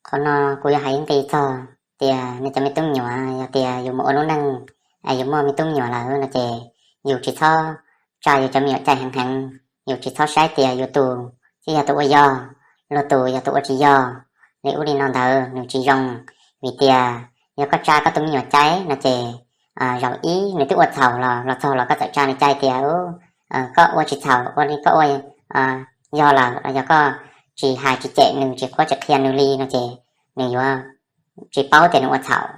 Qhov no kuv yuav hais ib nqi txog tias nej cov me tub me nyuam, yog tias yus mus ua lub neej, yus muaj me tub me nyuam lawm no ces yus tsis txhob tsa yus cov me nyuam cai heev heev, yus tsis txhob saib tias yus tus thiaj yog tus ua yog, luag tus yog tus ua tsis yog. Li ub li no ntawd nws tsis zoo, vim tias yog koj tsa koj tus me nyuam cai no ces zaum ib nws twb ua txhaum los los txog los koj txawm tsa nws cai tias koj ua tsis txhaum, ua li koj ua yog lawm, los yog koj tsis hais tsis cem nws, tsis qhuab tsis qhia nws li no ces nws yuav tsis paub tias nws ua txhaum.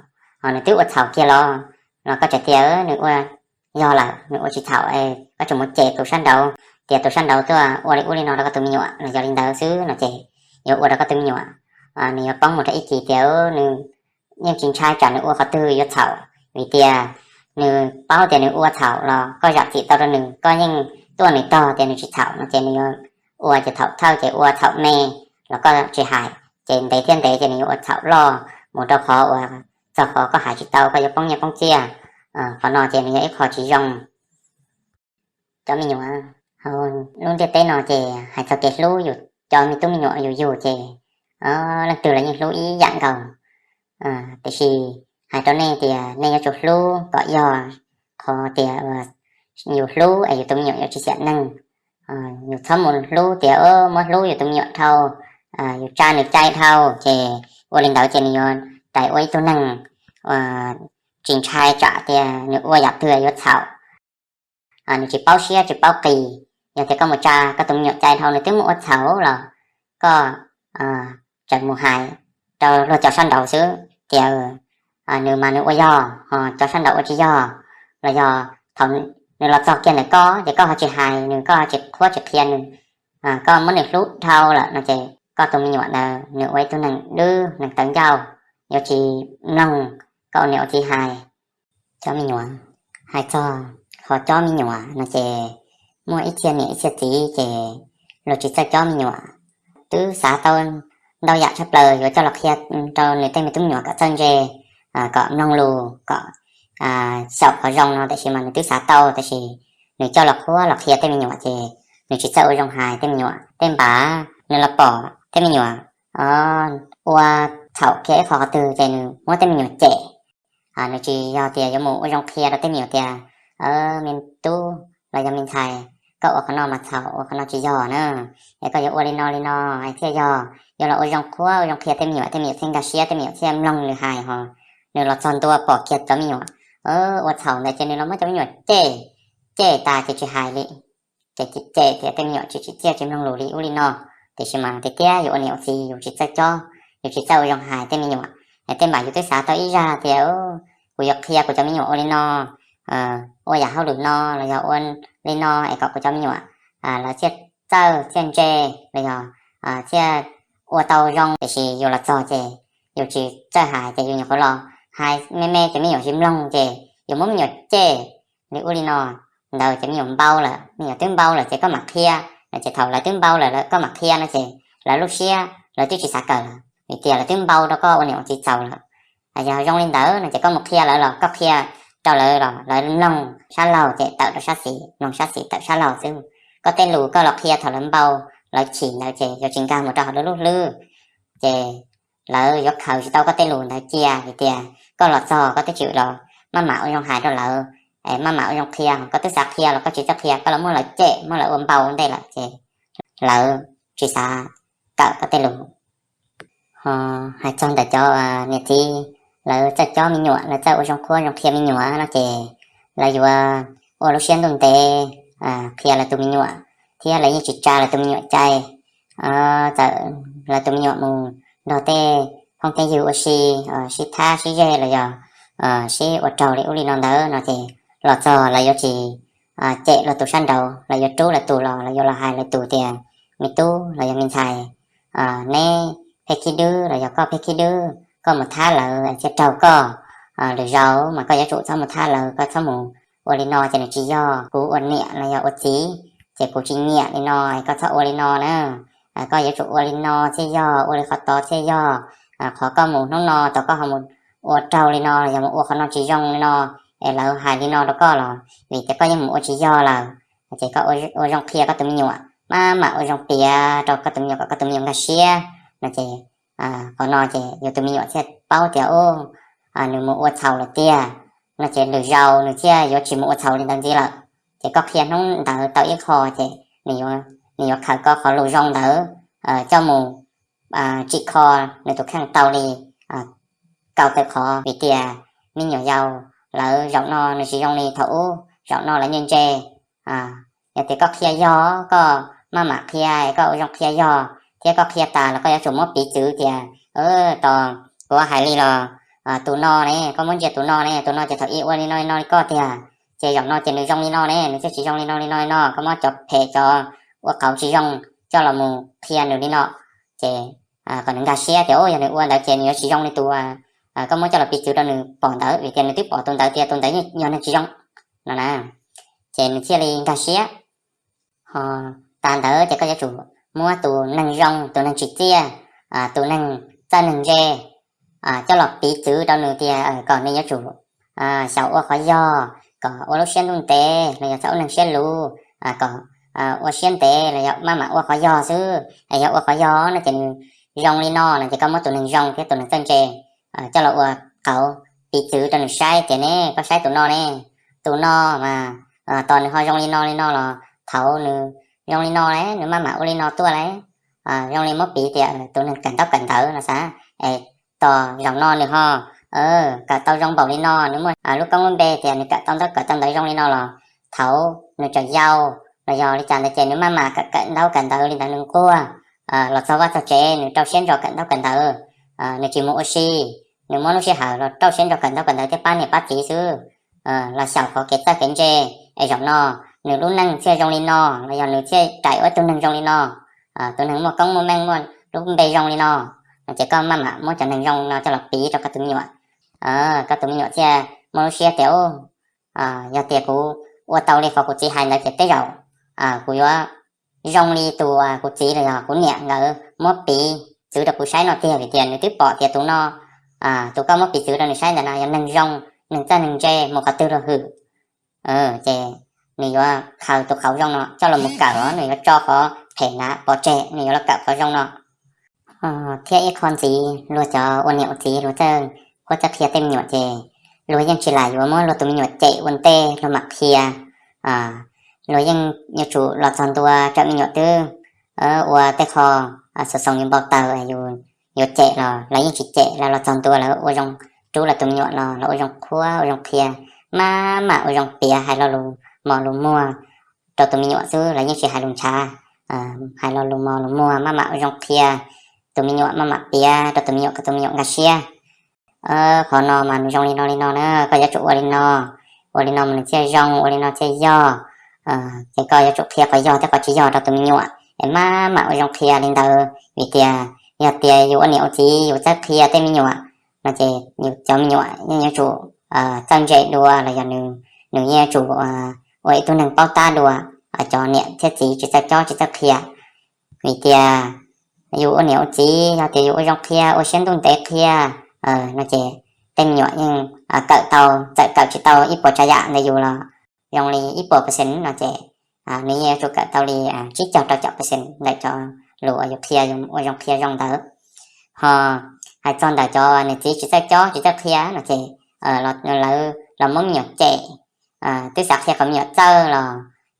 Ho nws twb ua txhaum kiag los, los koj tseem tias nws ua yog lawm, nws ua tsis txhaum, koj tseem mus cem tus sab nraud, tias tus sab nraud tuaj ua li ub li no rau koj tus me nyuam los yog li ntawd xwb no ces yuav ua rau koj tus me nyuam nws yuav poob mus rau ib kis tias nws yeej tsis ntshai tsam nws ua qhov twg yuav txhaum, vim tias nws paub tias nws ua txhaum los koj zam txim tau rau nws, koj yeej tuaj nws tog tias nws tsis txhaum no ces nws yuav ua ces thaum thawj ces ua txhaum me los koj tsis hais, ces ntev thiab ntev ces nws yuav ua txhaum loj mus rau qhov uas txog qhov koj hais tsis tau koj yuav poob nyiaj poob txiaj. Qhov no ces nws yog ib qho tsis zoo. Cov me nyuam, lub ntiaj teb no ces hais txog kev hlub yus cov me tub me nyuam yus yug ces leej twg los yeej hlub ib yam nkaus. Tiam sis hais rau nej tias nej yuav tsum hlub kom yog qhov tias yus hlub es yus tus me nyuam yuav tsis xiam neej. Yus txhob mus hlub tias muab hlub yus tus me nyuam dhau, yus tsa nws cai dhau ces ua li ntawd ces nws yuav rais ua ib tug neeg tsis ntshai tsam tias nws ua yam twg yuav txhaum. Nws tsis paub siab tsis paub qis. Yog tias koj mus tsa koj tus me nyuam cai dhau nws twb mus ua txhaum los koj tseem mus hais rau luag cov sab nraud xwb tias nws mas nws ua yog ho cov sab nraud ua tsis yog, los yog thaum nws los txog kiag ntawm koj ces koj ho tsis hais nws, koj ho tsis qhuab tsis qhia nws, koj muab nws hlub dhau lawm no ces koj tus me nyuam ntawd nws ua ib tug neeg dwb neeg tawv ncauj, yuav tsis mloog koj ua niam ua txiv hais. Cov me nyuam, hais txog qhov cob me nyuam no ces muaj ib txhia niam ib txhia txiv ces luag tsis txawj cob me nyuam. Twb xav tau ntau yam tshaj plaws yuav coj los qhia rau nws tej me tub me nyuam kom txawj ntse, kom mloog lus, kom xyaum qhov zoo no, tiam sis mas nws twb xav tau tiam sis nws coj los qhuab los qhia tej me nyuam ces nws tsis txawj ua zoo hais tej me nyuam. Tej npav nws los pom tej me nyuam ua txhaum kiag ib qho qhov twg ces nws muab tej me nyuam cem. Nws tsis yog tias yuav mus ua zoo qhia rau tej me nyuam tias me tub los yog me ntxhais, koj ua qhov no mas txhaum, ua qhov no tsis yog na, es koj yuav ua li no li no es thiaj yog. Yuav los ua zoo qhuab ua zoo qhia tej me nyuam, tej me nyuam thiaj nkag siab, tej me nyuam thiaj mloog nws hais ho. Nws los txog ntua pom kiag cov me nyuam ua txhaum ntawd ces nws los muab cov me nyuam cem, cem tas ces tsis hais li. Ces cem tias tej me nyuam tsis tsim txiaj tsis mloog lus li ub li no. Tiam sis mas tiag tiag yus ua niam ua txiv yus tsis txawj cob, yus tsis txawj ua zoo hais tej me nyuam. Tej npav yus twb xav tau ib zaj tias kuv yuav qhia kuv cov me nyuam ua li no, ua yam hauj lwm no los yog ua li no es kom kuv cov me nyuam lawv thiaj txawj thiaj ntse los yog thiaj ua tau zoo, tiam sis yus los txog ces yus tsis txawj hais ces yus nyuam qhuav los hais me me ces me nyuam tsis mloog ces yus muab me nyuam cem li ub li no ntawd ces me nyuam npau lawm. Me nyuam twb npau lawm ces koj mam qhia no ces thaum lawv twb npau lawm koj mam qhia no ces lawv lub siab lawv twb tsis xav kawm lawm, vim tias lawv twb npau rau koj ua niam ua txiv txaus lawm. Yog zoo li ntawd no ces koj mus qhia lawv los koj qhia rau lawv los lawv mloog sab laug ces tawm rau sab xis, mloog sab xis tawm sab laug xwb. Koj tej lus koj los qhia thaum lawv npau, lawv chim ntawd ces yuav tsis nkag mus rau hauv lub lub hlwb, ces lawv yuav khaws tsis tau koj tej lus ntawd cia. Vim tias koj los txog koj twb tsis los maj mam ua zoo hais rau lawv, maj mam ua zoo qhia, koj twb xav qhia los koj tsis txawj qhia, koj los muab lawv cem muab lawv ua npau ua ntej lawm ces lawv tsis xav kawm koj tej lus. Ho hais txog ntawm cov niam txiv lawv txawj cob me nyuam, lawv txawj ua zoo qhuab zoo qhia me nyuam no ces lawv yuav ua lub siab ntuj ntev qhia lawv tus me nyuam, thiab lawv yeej tsis tsa lawv tus me nyuam cai. Txawm lawv tus me nyuam mus nrog tej phooj tej ywg ua si, sib thab sib zeg los yog sib ua raug li ub li no ntawd no ces los txog lawv yuav tsis cem luag tus sab nraud, lawv yuav rub lawv tus los, lawv yuav los hais lawv tus tias me tub los yog me ntxhais, neb pheej khib dwb los yog koj pheej khib dwb, koj mus thab lawv thiaj raug koj. Lwm zaus mas koj yuav tsum txhob mus thab lawv, koj txhob mus ua li no ces nws tsis yog. Kuv ua niam los yog ua txiv ces kuv tsis nyiam li no, koj txhob ua li no na. Koj yuav tsum ua li no thiaj yog, ua li qhov tod thiaj yog. Qhov koj mus hnub no tau koj ho mus ua raug li no los yog mus ua qhov no tsis zoo li no es lawv hais li no rau koj los vim tias koj yeej mus ua tsis yog lawm. Ces koj ua zoo qhia koj tus me nyuam, maj mam ua zoo piav rau koj tus me nyuam kom koj tus me nyuam nkag siab no ces Qhov no ces yus tus me nyuam thiaj paub tias, o, nws mus ua txhaum lawm tiag, no ces lwm zaus nws thiaj yuav tsis mus ua txhaum li ntawd ntxiv lawm. Ces koj qhia hnub ntawd tau ib qho ces nws yuav khaws koj qhov lus zoo ntawd coj mus tsim kho nws tus kheej tau li kaum tawm qhov, vim tias me nyuam yaus lawv zaum no nws tsis zoo li thaum ub, zaum no lawv ntse ntse. Yog tias koj qhia yog, koj maj mam qhia, koj ua zoo qhia yog thiab koj qhia tas los koj yuav tsum muab piv txwv tias, tos kuv hais li los tus no ne, koj muab ntsia tus no ne, tus no ces thaum ub ua li no li no li koj tiag, ces zaum no ces nws zoo li no ne, nws thiaj tsis zoo li no li no li no. Koj muab cov phem cov ua qauv tsis zoo coj los mus qhia nws li no, ces kom nws nkag siab tias, o, yog nws ua ntawd ces nws yuav tsis zoo li tus koj muab coj los piv txwv rau nws pom ntawd, vim tias nws twb pom tus ntawd tias tus ntawd yog neeg tsis zoo no na, ces nws thiaj li nkag siab. Ho tas ntawd ces koj yuav tsum muab tus neeg zoo, tus neeg tsim txiaj, tus neeg txawj neeg ntse coj los piv txwv rau nws tias kom nws yuav tsum xyaum ua qhov yog, kom ua lub siab ntuj ntev los yog txhob ua neeg siab luv, kom ua siab ntev los yog maj mam ua qhov yog xwb. Yog ua qhov yog no ces nws zoo li no no ces koj muab tus neeg zoo thiab tus neeg txawj ntse coj los ua qauv piv txwv rau nws saib tias, ne, koj saib tus no ne, tus no mas tos nws ho zoo li no li no los thaum nws zoo li no ne, nws maj mam ua li no tuaj lauj. Zoo li muab piv tias tus neeg kawm ntaub kawm ntawv no xav, es tos zaum no nws ho kawm tau zoo npaum li no, nws muaj lub koob lub npe tias nws kawm tau ntaub kawm tau ntawv zoo li no los thaum nws tseem yau los yog li cas ntawd ces nws maj mam kawm kawm ntaub kawm ntawv li ntawd nws nquag los txog vaj txog tsev nws rau siab ntso kawm ntaub kawm ntawv, nws tsis mus ua si, nws muab lub sij hawm los rau siab ntso kawm ntaub kawm ntawv thiab pab niam pab txiv xwb, los xyaum qhov kev txawj kev ntse, es zaum no nws lub neej thiaj zoo li no los yog nws thiaj raim ua ib tug neeg zoo li no, tus neeg muaj koob muaj meej muaj lub npe zoo li no, no ces koj maj mam muab cov neeg zoo no coj los piv rau koj tus me nyuam. Koj tus me nyuam thiaj muaj lub siab tias, yog tias kuv ua tau li qhov kuv txiv hais ntawd ces tej zaum kuv yuav zoo li tus kuv txiv los yog kuv niam nkawd muab piv txwv rau kuv saib no tiag, vim tias nws twb pom tias tus no, tus koj muab piv txwv rau nws saib ntawd no yog neeg zoo, neeg txawj neeg ntse, mus qhov twg los hwm. Ces nws yuav khaws tus qauv zoo no coj los mus kawm, nws yuav tso qhov phem ntawd pov tseg, nws yuav los kawm qhov zoo no. Thiab ib qho ntxiv, luag cov ua niam ua txiv luag txawj qhuab txawj qhia tej me nyuam ces luag yeej tsis lam yuav muab luag tus me nyuam cem ua ntej luag mam qhia. Luag yeej yuav tsum los txog ntua tsam me nyuam twb ua tej qho xoo xoo yus npau taws, yus yuav cem los lawv yeej tsis cem, lawv los txog ntua lawv ua zoo rub lawv tus me nyuam los lawv ua zoo qhuab ua zoo qhia, maj mam ua zoo piav hais lo lus mos lus muag rau tus me nyuam xwb, lawv yeej tsis hais lus ntshav, hais lo lus mos lus muag, maj mam ua zoo qhia tus me nyuam, maj mam piav rau tus me nyuam kom tus me nyuam nkag siab. Qhov no mas nws zoo li no li no na, koj yuav tsum ua li no, ua li no mas nws thiaj zoo, ua li no thiaj yog. Ces koj yuav tsum qhia qhov yog thiab qhov tsis yog rau tus me nyuam es maj mam ua zoo qhia li ntawd, vim tias yog tias yus ua niam ua txiv yus txawj qhia tej me nyuam no ces yus cov me nyuam yeej yuav tsum txawj ntse dua los yog nws yeej yuav tsum ua ib tug neeg paub tab dua cov niam thiab txiv tsis txawj cob tsis txawj qhia. Vim tias yus ua niam ua txiv yog tias yus ua zoo qhia, ua siab ntuj ntev qhia no ces tej me nyuam yeej kawm tau, txawm kawm tsis tau ib puas tsav yam ntawm yus los zoo li ib puas percent no ces nws yeej yuav tsum kawm tau li tsib caug rau caum percent ntawm cov lus uas yus qhia, yus ua zoo qhia zoo ntawd. Ho hais txog ntawm cov niam txiv tsis txawj cob tsis txawj qhia no ces lawv los muab me nyuam cem, twb xav qhia kom me nyuam txawj los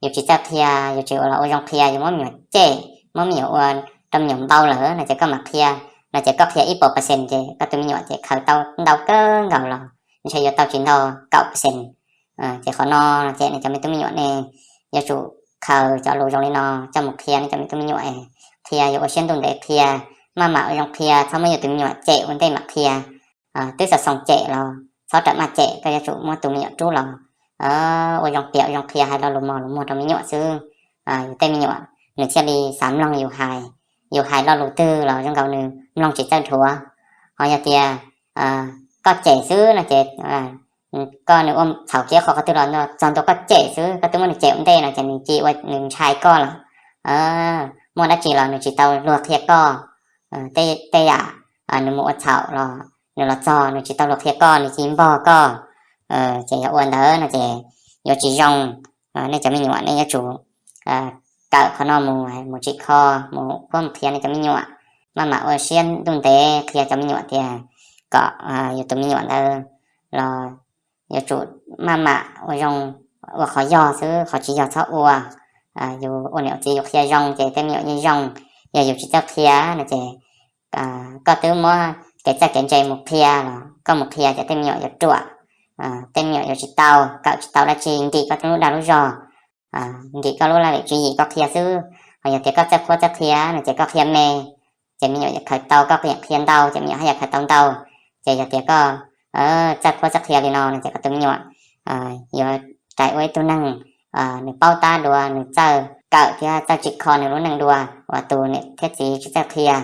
yus tsis txawj qhia, yus tsis ua los ua zoo qhia, yus muab me nyuam cem, muab me nyuam ua rau me nyuam npau lawm no ces koj mam qhia, no ces koj qhia ib puas percent ces koj tus me nyuam ces khaws tau ntau kawg nkaus los ntshe yuav tau tsis ntau kaum percent. Ces qhov no ces nej cov me tub me nyuam nej yuav tsum khaws cov lus zoo li no coj mus qhia nej cov me tub me nyuam, qhia yus ua siab ntuj ntev qhia, maj mam ua zoo qhia, txhob muab yus tus me nyuam cem ua ntej mam qhia. Twb xav xoo cem los txhob rawm maj cem, koj yuav tsum muab tus me nyuam rub los ua zoo piav ua zoo qhia, hais lo lus mos lus muag rau me nyuam xwb. Yus tej me nyuam nws thiaj li xav mloog yus hais, yus hais lo lus twg los zoo nkaus nws mloog tsis txawj dhuav. Ho yog tias koj cem xwb no ces koj nws ua txhaum kiag qhov qhov twg los txog ntua koj cem xwb, koj twb muab nws cem ua ntej no ces nws cia ua nws ntshai koj lawm. Muaj dab tsi los nws tsis tau luag qhia koj. Tej yam nws mus ua txhaum los nws los txog nws tsis tau luag qhia koj, nws cia npog koj, ces yog ua ntawd no ces yuav tsis zoo. Nej cov me nyuam nej yuav tsum kawm qhov no mus, mus tsim kho, mus qhuab mus qhia nej cov me nyuam. maj mam ua siab ntuj ntev qhia cov me nyuam tias kom yus tus me nyuam ntawd los yuav tsum maj mam ua zoo, ua qhov yog xwb, qhov tsis yog txhob ua. Yus ua niam ua txiv yus qhia zoo ces tej me nyuam yeej zoo. Yog yus tsis txawj qhia no ces koj twb muab kev txawj kev ntse mus qhia los koj mus qhia ces tej me nyuam yuav ruam, tej me nyuam yuav tsis tau, kawm tsis tau dab tsi, nkim koj lub dag lub zog, nkim koj lub laj lim tswv yim koj qhia xwb. Ho yog tias koj txawj qhuab txawj qhia no ces koj qhia me, ces me nyuam yuav khaws tau, koj qhia ntau ces me nyuam haj yam khaws tau ntau. Ces yog tias koj txawj qhuab txawj qhia li no no ces koj tus me nyuam yuav rais ua ib tug neeg nws paub tab dua, nws txawj kawm thiab txawj tsim kho nws lub neej dua uas tus niam thiab txiv tsis txawj qhia.